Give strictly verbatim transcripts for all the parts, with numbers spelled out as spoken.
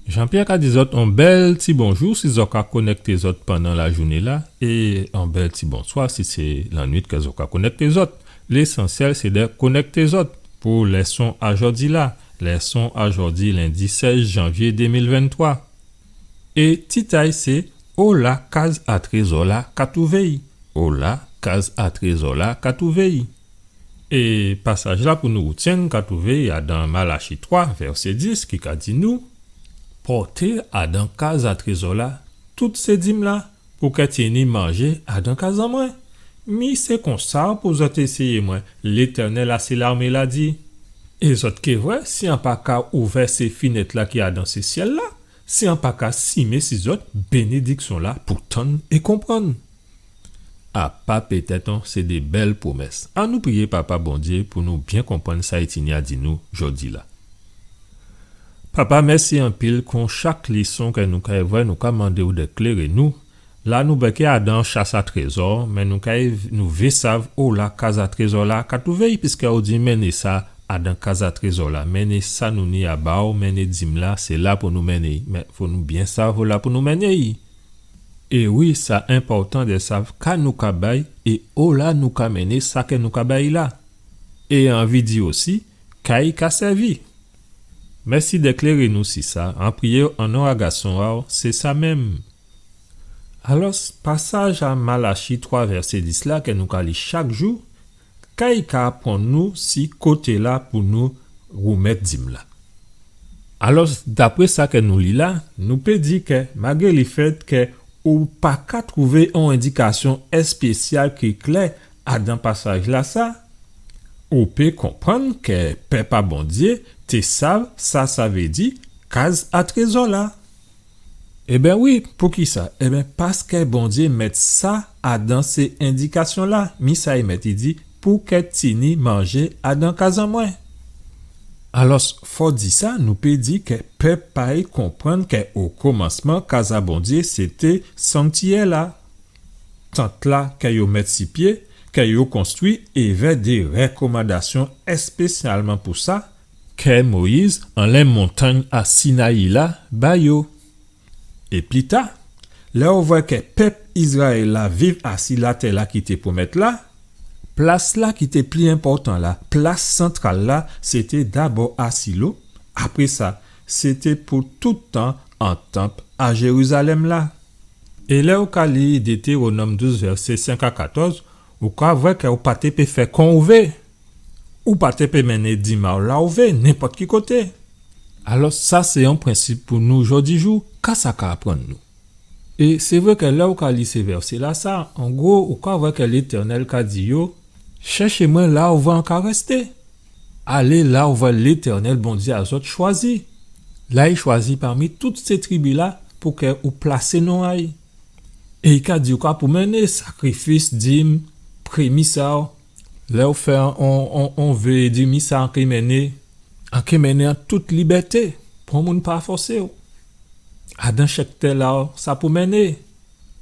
Jean-Pierre ka di zòt on bèl ti bonjou si zòt ka konèkté zòt pandan lajouné-la, é on bèl ti bonswa si sé lannuit kè zòt ka konèkté zòt. Lésansyèl sé dè konèkté zòt pou lèson a jòdi-la, lèson a jòdi lendi sèz janvyé dé mil venntwa. É tit a'y sé, Ola kaz a trézò-la ka twouvé'y. Ola kaz a trézò-la ka twouvé'y. É pasaj-la pou nou rètyenn ka twouvé'y adan Malachi twa, vèsé dis, ki ka di nou, Pòté adan kaz a trézò-la tout sé dim-la, pou kè tini manjé adan kaz an mwen. Mi sé konsa pou zòt éséyé mwen, Létènèl a sé larmé-la di. É zòt ké vwè si an pa ka ouvè sé finèt-la ki adan sé syèl-la, si an pa ka simé si zòt bénédiksyon-la pou tann é konprann. Apa pétèt, on, sé dé bèl pwomès. Annou priyé Papa Bondyé pou nou byen konprann sa i tini a di nou jòdi-la. Papa, mèsi anpil, kon chak lèson kè nou kay vwè, nou ka mandé'w dè kléré nou. La nou bèké adan chas a trézò, mé nou kay, nou vé sav ola kaz a trézò-la ka twouvé'y, piskè ou di mennen sa adan kaz a trézò-la, mennen sa nou ni a ba'w, mennen dim-la, sé la pou nou mennen'y. Mé fò nou byen sav ola pou nou mennen'y. É wi, sa enpòtan dè sav ka nou ka bay é ola nou ka mennen sa kè nou ka bay la. É anvi di osi, ka i ka sèvi. Mèsi dè kléré nou si sa, an priyé an non a Gason a'w, sé sa menm. Alò, pasaj a Malachi twa vèsé dis la kè nou ka li chak jou, ka i ka aprann nou si koté-la pou nou woumèt dim-la. Alò, dapré sa kè nou li la, nou pé di kè, malgré lèfèt kè ou pa ka twouvé on endikasyon èspésyal ki klè adan pasaj-lasa, ou pé konprann kè pèp a Bondyé té sav sa sa vé di kaz a trézò-la. Ében wi, poukisa? Ében, paskè Bondyé mèt sa adan sé endikasyon-la. Mi sa i mèt, i di, pou kè tini manjé adan kaz an mwen. Alò, fò di sa, nou pé di kè pèp a'y konprann kè o komansman, kaz a Bondyé, sété sanktiyè-la. Tant-la kè yo mèt si pyé, kè yo konstwi, évè dé rèkomandasyon èspésyalman pou sa, kè Moyiz, anlè montangn a Sinayi la, ba yo. É pli ta, lè ou vwè kè pèp Izrayèl la viv asi latè-la ki té pwomèt la, plas-la ki té pli enpòtan la, plas santral la, sété dabò a Silo, apré sa, sété pou tout tan an tanp a Jérizalèm la. É lè ou ka li Détéwonòm douz, vèsé senk a katòz, ou ka vwè kè ou pa té pé fè kon ou vé. Ou pa té pé mennen dim a'w la ou vé, nenpòt ki koté. Alò, sa sé on prensip pou nou jòdijou, ka sa ka aprann nou? É sé vré kè lè ou ka li sé vèsé-lasa, an gwo, ou ka vwè kè Létènèl ka di yo, chèché mwen la ou vwè an ka rèsté. Alé la ou vwè Létènèl Bondyé a zòt chwazi. La i chwazi pami tout sé tribi-la pou kè ou plasé non a'y. É i ka di ou ka pou mennen sakrifis, dim, prémis a'w. Lè ou fè on, on, on vé, di mi sa an ké mennen, an ké mennen an tout libèté, pon moun pa fòsé'w. Adan chèptèl la, sa pou mennen.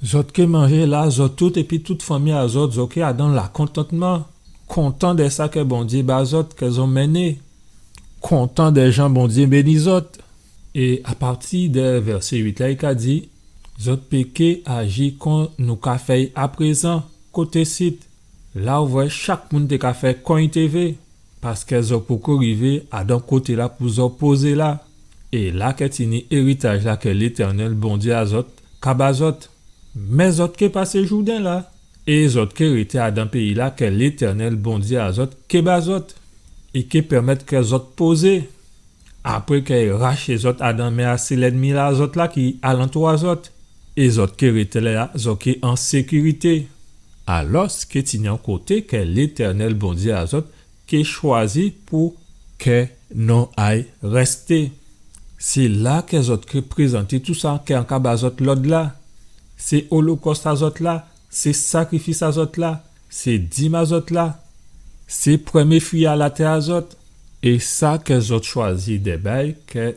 Zòt ké manjé la, zòt tout, épi tout fanmi a zòt, zòt ké adan lakontantman, kontan dè sa kè Bondyé ba zòt, kè zòt mennen, kontan dè jan Bondyé béni zòt. É apati dè vèsé uit la, i ka di, zòt pé ké aji kon nou ka fè'y aprézan, koté sit, la ou vwè chak moun té ka fè kon i té vé, paskè zòt poko rivé adan koté-la pou zòt pozé la. É la kè tini éritaj-la kè Létènèl Bondyé a zòt ka ba zòt. Mé zòt ké pasé Jouden la, é zòt ké rété adan péyi-la kè Létènèl Bondyé a zòt ké ba zòt, é ké pèmèt kè zòt pozé. Apré kè i raché zòt adan men a sé lènmi-la zòt la ki alantou a zòt, é zòt ké rété la, zòt ké an sékirité. Alò, ké tini on koté kè Létènèl Bondyé a zòt ké chwazi pou kè non a'y rèsté. Sé la kè zòt ké prézanté tousa kè an ka ba zòt lòd la. Sé olokòs a zòt la, sé sakrifis a zòt la, sé dim a zòt la, sé prèmyé fwi a latè a zòt, é sa kè zòt chwazi dè bay, kè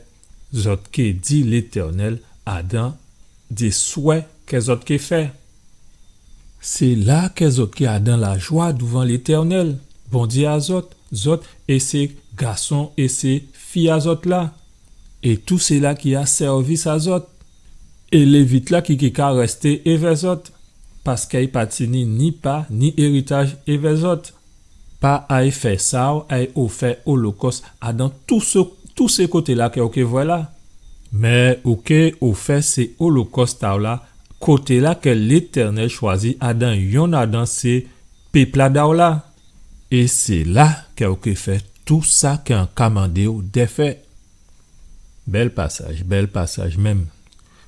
zòt ké di Létènèl adan dé swè kè zòt ké fè. Sé la kè zòt ké adan lajwa douvan Létènèl, Bondyé a zòt, zòt é sé gason é sé fi a zòt la. é tou sila ki a sèvis a zòt, é Lévit-la ki, ki ka rèsté évè zòt, paskè i pa tini ni pa, ni éritaj évè zòt. Pa ay fè sa, ou ay ofè olokòs adan tou sé, tou sé koté-la kè ou ké vwè la. Mé ou ké ofè sé olokòs a'w la, koté-la kè Létènèl chwazi adan yonn adan sé pèp-la a'w la. É sé la kè ou ké fè tou sa kè an ka mandé'w dè fè. Bèl pasaj, bèl pasaj menm.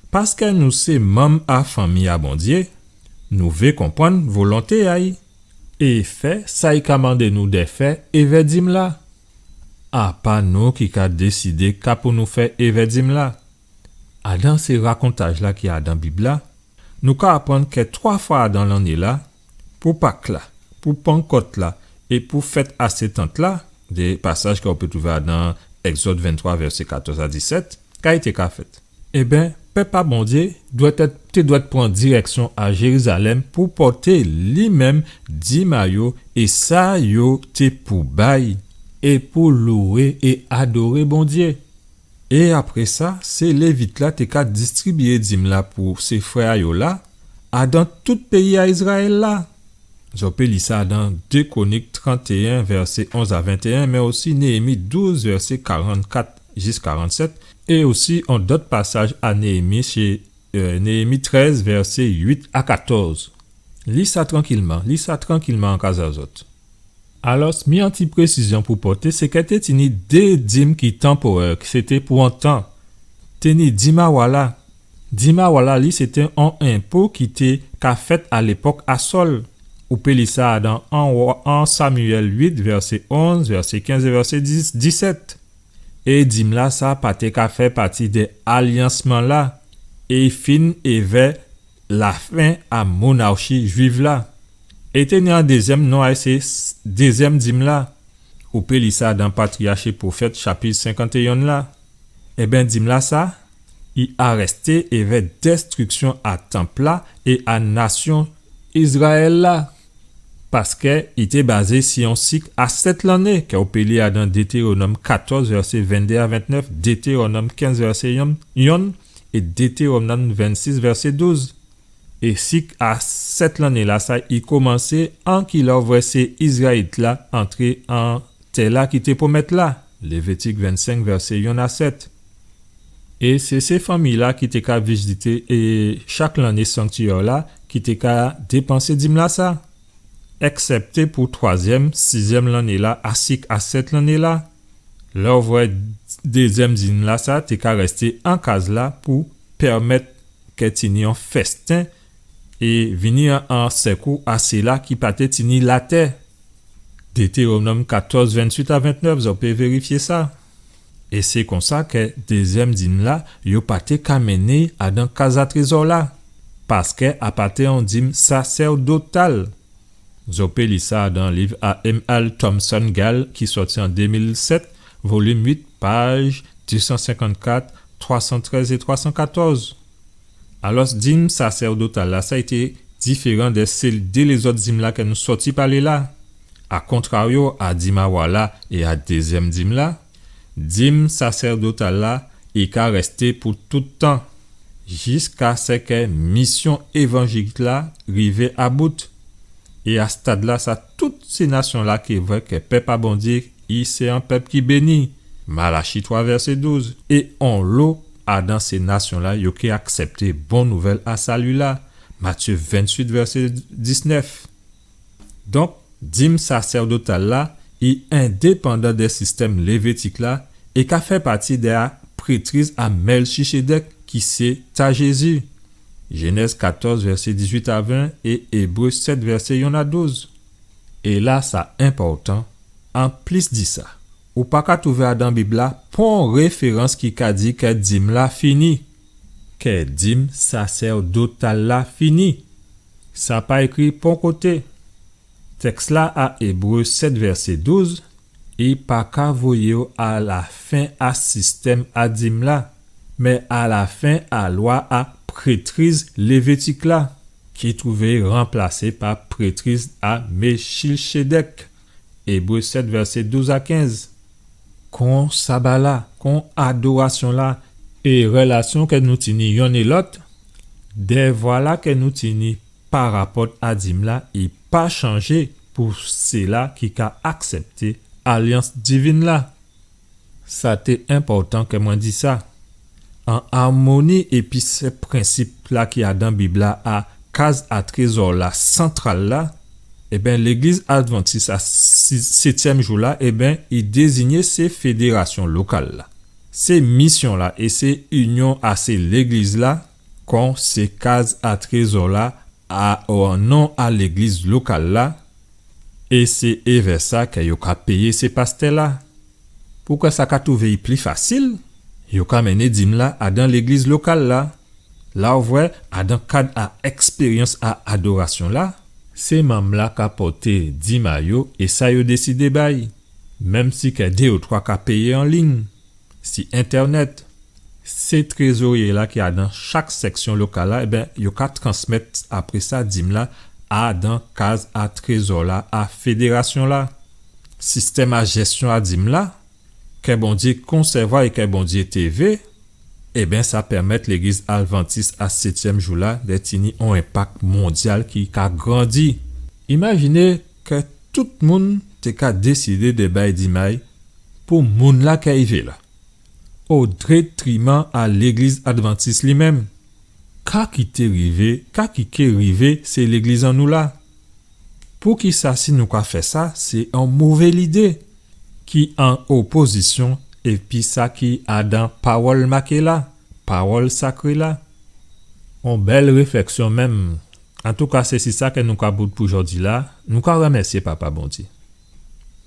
Paskè nou sé manm a fanmi a Bondyé, nou vé konprann volonté a'y é fè sa i ka mandé nou dè fè évè dim-la. A pa nou ki ka désidé ka pou nou fè évè dim-la. Adan sé rakontaj-la ki adan Bib-la, nou ka aprann kè twa fwa adan lanné-la, pou Pak-la, pou Pannkòt-la é pou fèt a sé tant-la, dé pasaj kè ou pé twouvé adan Ègzòd venntwa, vèsé katòz a disèt, ka i té ka fèt. Ében, pèp a Bondyé dwèt èt, té dwèt pran dirèksyon a Jérizalèm pou pòté li menm dim a yo é sa yo té pou bay, é pou louwé é adoré Bondyé. É apré sa, sé Lévit-la té ka distribiyé dim-la pou sé frè a yo la, adan tout péyi a Izrayèl la. Zò pé li sa dan dé Kwonik trantéyen, vèsé onz a ventéyen, mé osi Néhémi douz, vèsé karannkat jis karannsèt, é osi on dòt pasaj a Néhémi, sé, euh, Néhémi trèz, vèsé uit a katòz. Li sa trankilman, li sa trankilman an kaz a zòt. Alòs, mi on ti présizyon pou pòté, sé kè té tini dé dim ki tanporè, ki sé té pou on tan. Té ni dim a wa la. Dim a wa la, li, sé té on enpo ki té ka fèt a lépòk a Sòl. Ou pé li sa dan en Wa, en Samyèl uit, vèsé onz, vèsé kenz é vèsé dis, disèt. É dim-la sa pa té ka fè pati dè alyansman-la, é i fin évè lafen a monarchi jwif la. É té ni on dézyèm non a-y, sé s-, dézyèm dim-la. Ou pé li sa dan Patriyach é Pwofèt, chapit senkantéyen la. Ében, dim-la sa, i arèsté évè dèstriksyon a tanp-la é a nasyon Izrayèl la. Paskè i té bazé si on sik a sèt lanné, kè ou pé li adan Détéwonòm katòz, vèsé venndé a ventnèf, Détéwonòm kenz, vèsé yonn, yonn, é Détéwonòm vennsis, vèsé douz. É sik a sèt lanné-la sa, i komansé an ki lè ou vwè sé Izrayit-la antré an tè-la ki té pwomèt la, Lévitik vennsenk, vèsé yonn a sèt. É sé, sé fanmi-la ki té ka vizité, é, chak lanné sanktyè-la, ki té ka dépansé dim-la sa, èksèpté pou twazyèm, sizyèm lanné-la, a sik a sèt lanné-la. Lè ou vwè dézyèm dim-la sa té ka rèsté an kaz-la pou pèmèt kè tini on fèsten é vini an, an sèkou a sila ki pa té tini latè. Détéwonòm katòz, venntuit a ventnèf, zò pé vérifyé sa. É sé konsa kè dézyèm dim-la, yo pa té ka mennen adan kaz a trézò-la, paskè a pa té on dim sasèdotal. Zò pé li sa dan liv a M L Thompson Gale ki sòti an dé mil sèt, volim uit, paj dé san senkannkat, twa san trèz é twa san katòz. Alòs, dim sasèdotal-la, sa i té diféran dè sé dé lézòt dim-la kè nou sòti palé la. A kontraryo a dim a wa-la é a dézyèm dim-la, dim sasèdotal-la, i ka rèsté pou tout tan, jiskaskè misyon évanjélik-la rivé a bout. É a stad-la sa, tout sé nasyon-la ké vwè kè pèp a Bondyé, i sé on pèp ki béni. Malachi twa, vèsé douz. É onlo adan sé nasyon-la, yo ké aksèpté bon nouvèl a sali-la. Matyé venntuit, vèsé disnèf. Donk, dim sasèdotal-la, i endépandan dè sistèm lévitik-la, é ka fè pati dè a prétriz a Mèlchisédèk, ki sé ta Jézi. Jénèz katòz, vèsé dizuit a ven, é Ébré sèt, vèsé yonn a douz. É la, sa enpòtan, anplis di sa, ou pa ka twouvé adan Bib-la pon référans ki ka di kè dim-la fini, kè dim sasèdotal-la fini. Sa pa ékri pon koté. Tèks-la a Ébré sèt, vèsé douz, i pa ka voyé'w a lafen a sistèm a dim-la, mé a lafen a lwa a prétriz lévitik-la, ki twouvé ranplasé pa prétriz a Mèlchisédèk. Ébré sèt, vèsé douz a kenz. kon saba-la, kon adorasyon-la, é rèlasyon kè nou tini yonn é lòt, dèvwa-la kè nou tini parapòt a dim-la, i pa chanjé pou sila ki ka aksèpté alyans divin-la. Sa té enpòtan kè mwen di sa. An amoni épi sé prensip-la ki adan Bib-la a kaz a trézò-la santral-la, ében, Légliz Advantis a si-, sétyèm jou-la, ében, i dézigné sé fédérasyon lokal-la, sé misyon-la é sé inyon a sé légliz-la, kon sé kaz a trézò-la a, o non a légliz lokal-la, é sé évè sa kè yo ka péyé sé pastè-la. Pou kè sa ka touvé i pli fasil, yo ka mennen dim-la adan légliz lokal-la. La ou vwè, adan kad a èkspéryans a adorasyon-la, sé manm-la ka pòté dim a yo é sa yo désidé bay, menm si kè dé ou twa ka péyé an lign, si entènèt. Sé trézoryé-la ki adan chak sèksyon lokal-la, ében, yo ka transmèt apré sa dim-la adan kaz a trézò-la a fédérasyon-la. Sistèm a jèsyon a dim-la, kè Bondyé konsèvwa é kè Bondyé té vé, ében, sa pèmèt Légliz Advantis a sétyèm jou-la dè tini on enpak mondyal ki ka grandi. Imajiné kè tout moun té ka désidé dè bay dim a-y pou moun-la kè i vé la, o détriman a Légliz Advantis li menm. Ka ki té rivé, ka ki ké rivé sé légliz an nou la? Poukisa si nou ka fè sa, sé on mové lidé ki an opozisyon épi sa ki adan pawòl maké la, pawòl sakré la? On bèl réflèksyon menm. Antouka, sé si sa kè nou ka bout pou jòdi-la. Nou ka rèmèsyé Papa Bondyé.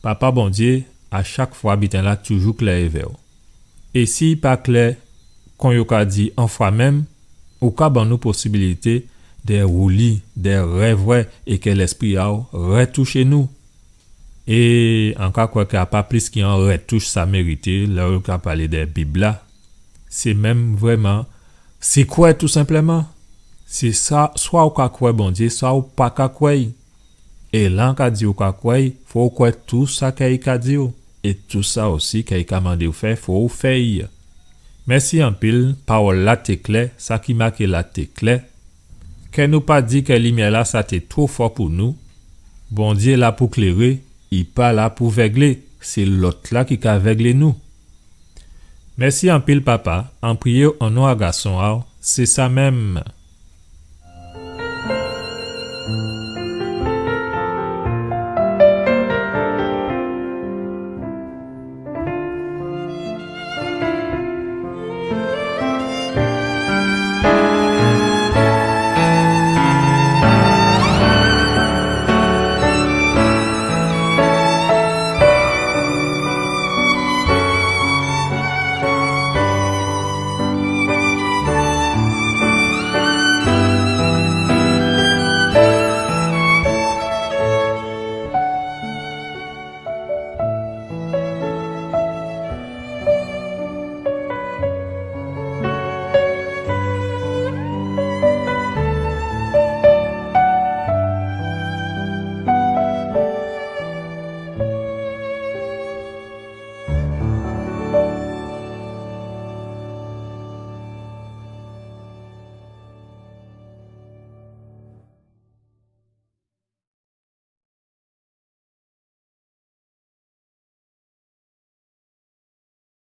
Papa Bondyé, a chak fwa biten-la toujou klè évè-w. É si i pa klè, kon yo ka di, on fwa menm, ou ka ban nou posibilité dè wouli, dè rèvwè, é kè Lèspri a-w rètouché nou. É an ka kwè kè a pa plis ki on rètouch sa mérité, lè ou ka palé dè Bib-la. Sé menm vrèman, sé kwè tou senplèman. Sé sa, swa ou ka kwè Bondyé, swa ou pa ka kwè-y. É lè an ka di ou ka kwè-y, fò ou kwè tou sa kè i ka di-w, é tou sa osi kè i ka mandé-w fè, fò ou fè-y. Mèsi anpil, pawòl-la té klè, sa ki maké la té klè. Kè nou pa di kè limyè-la sa té two fò pou nou. Bondyé la pou kléré, i pa la pou vèglé, sé lòt-la ki ka vèglé nou. Mèsi anpil, Papa, an priyé-w an non a Gason a-w, sé sa menm.